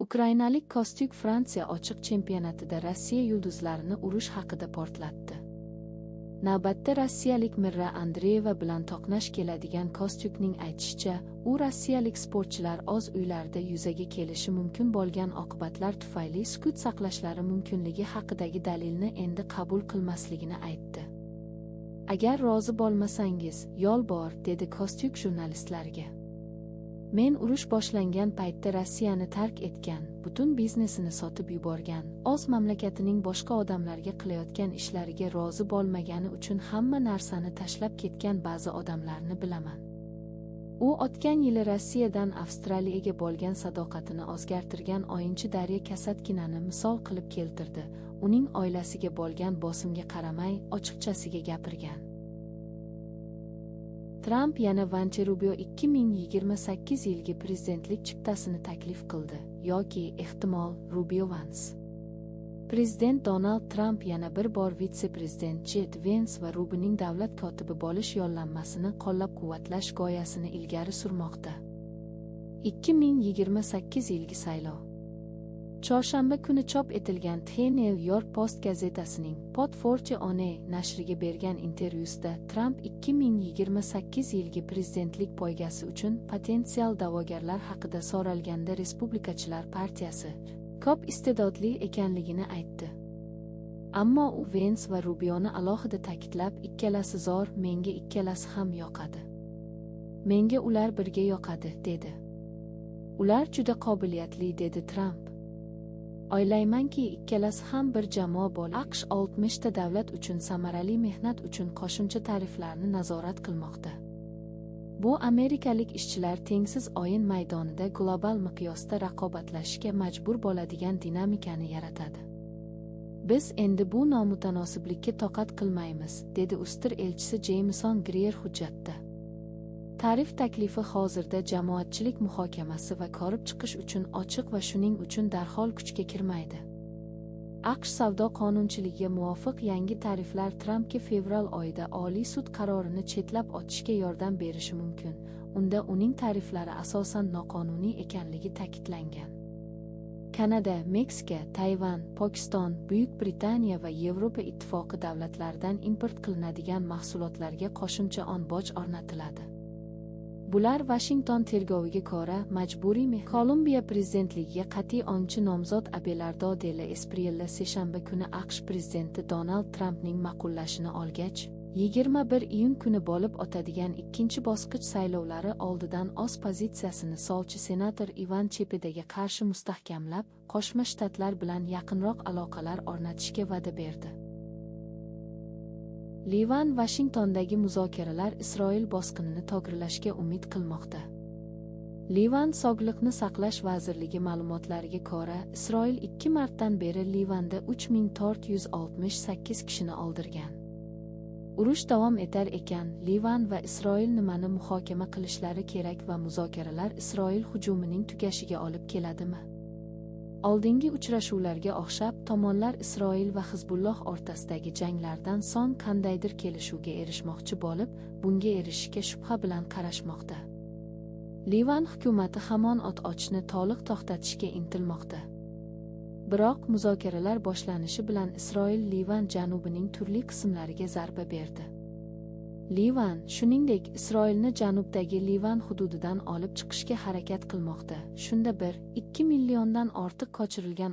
Ukrainalik Kostyuk Fransiya ochiq chempionatida Rossiya yulduzlarini urush haqida portlatdi. Navbatda rossiyalik Mirra Andreeva bilan to'qnash keladigan Kostyukning aytishicha, u rossiyalik sportchilar o'z uylarida yuzaga kelishi mumkin bo'lgan oqibatlar tufayli sukut saqlashlari mumkinligi haqidagi dalilni endi qabul qilmasligini aytdi. Agar rozi bo'lmasangiz, yo'l bor, dedi Kostyuk jurnalistlarga. Men urush boshlangan paytda Rossiyani tark etgan, butun biznesini sotib yuborgan, o'z mamlakatining boshqa odamlarga qilayotgan ishlariga rozi bo'lmagani uchun hamma narsani tashlab ketgan ba'zi odamlarni bilaman. U o'tgan yili Rossiyadan Avstraliyaga bo'lgan sadoqatini o'zgartirgan o'yinchi Darya Kasatkinani misol qilib keltirdi, uning oilasiga bo'lgan bosimga qaramay, ochiqchasiga gapirgan. Tramp yana Vance Rubio 2028 yilgi prezidentlik chiptasini taklif qildi yoki ehtimol Rubio Vance. Prezident Donald Tramp yana bir bor vitse-prezident Jed Vance va Rubioning davlat kotibi bo'lish yo'llanmasini qo'llab-quvvatlash g'oyasini ilgari surmoqda. 2028 yilgi saylov. Chorshanba kuni chop etilgan The New York Post gazetasining Pod Forte One nashriga bergan intervyusida Tramp 2028 yilgi prezidentlik poygasi uchun potensial da'vogarlar haqida so'ralganda Respublikachilar partiyasi ko'p iste'dodli ekanligini aytdi. Ammo u Vance va Rubioni alohida ta'kidlab, ikkalasi zo'r, menga ikkalasi ham yoqadi. Menga ular birga yoqadi, dedi. Ular juda qobiliyatli, dedi Tramp. O'ylaymanki, ikkalasi ham bir jamoa bo'lib, AQSh 60 ta davlat uchun samarali mehnat uchun qo'shimcha tariflarni nazorat qilmoqda. Bu amerikalik ishchilar tengsiz o'yin maydonida global miqyosda raqobatlashishga majbur bo'ladigan dinamikani yaratadi. Biz endi bu nomutanosiblikka toqat qilmaymiz, dedi USTR elchisi Jeymeson Grier hujjatda. Tarif taklifi hozirda jamoatchilik muhokamasi va ko'rib chiqish uchun ochiq va shuning uchun darhol kuchga kirmaydi. AQSh savdo qonunchiligiga muvofiq yangi tariflar Trampga fevral oyida Oliy sud qarorini chetlab o'tishga yordam berishi mumkin. Unda uning tariflari asosan noqonuniy ekanligi ta'kidlangan. Kanada, Meksika, Tayvan, Pokiston, Buyuk Britaniya va Yevropa Ittifoqi davlatlaridan import qilinadigan mahsulotlarga qo'shimcha 10 boj o'rnatiladi. Bular Washington tergoviga ko'ra majburiy mehnat. Kolumbiya prezidentligiga qat'iy ongchi nomzod Abelardo de la Espriella seshanba kuni AQSh prezidenti Donald Trampning ma'qullashini olgach, 21 iyun kuni bo'lib o'tadigan ikkinchi bosqich saylovlari oldidan o'z pozitsiyasini solchi senator Ivan Chepedaga qarshi mustahkamlab, Qo'shma Shtatlar bilan yaqinroq aloqalar o'rnatishga va'da berdi. Livan Vashingtondagi muzokaralar Isroil bosqinini to'g'rilashga umid qilmoqda. Livan Sog'liqni saqlash vazirligi ma'lumotlariga ko'ra, Isroil 2 martdan beri Livanda 3468 kishini o'ldirgan. Urush davom etar ekan, Livan va Isroil nimani muhokama qilishlari kerak va muzokaralar Isroil hujumining tugashiga olib keladimi? Oldingi uchrashuvlarga o'xshab, tomonlar Isroil va Hizbulloh o'rtasidagi janglardan so'ng qandaydir kelishuvga erishmoqchi bo'lib, bunga erishishga shubha bilan qarashmoqda. Livan hukumati hamon o't ochishni to'liq to'xtatishga intilmoqda. Biroq muzokaralar boshlanishi bilan Isroil Livan janubining turli qismlariga zarba berdi. Livan, shuningdek, Isroilni janubdagi Livan hududidan olib chiqishga harakat qilmoqda. Shunda 1-2 milliondan ortiq ko'chirilgan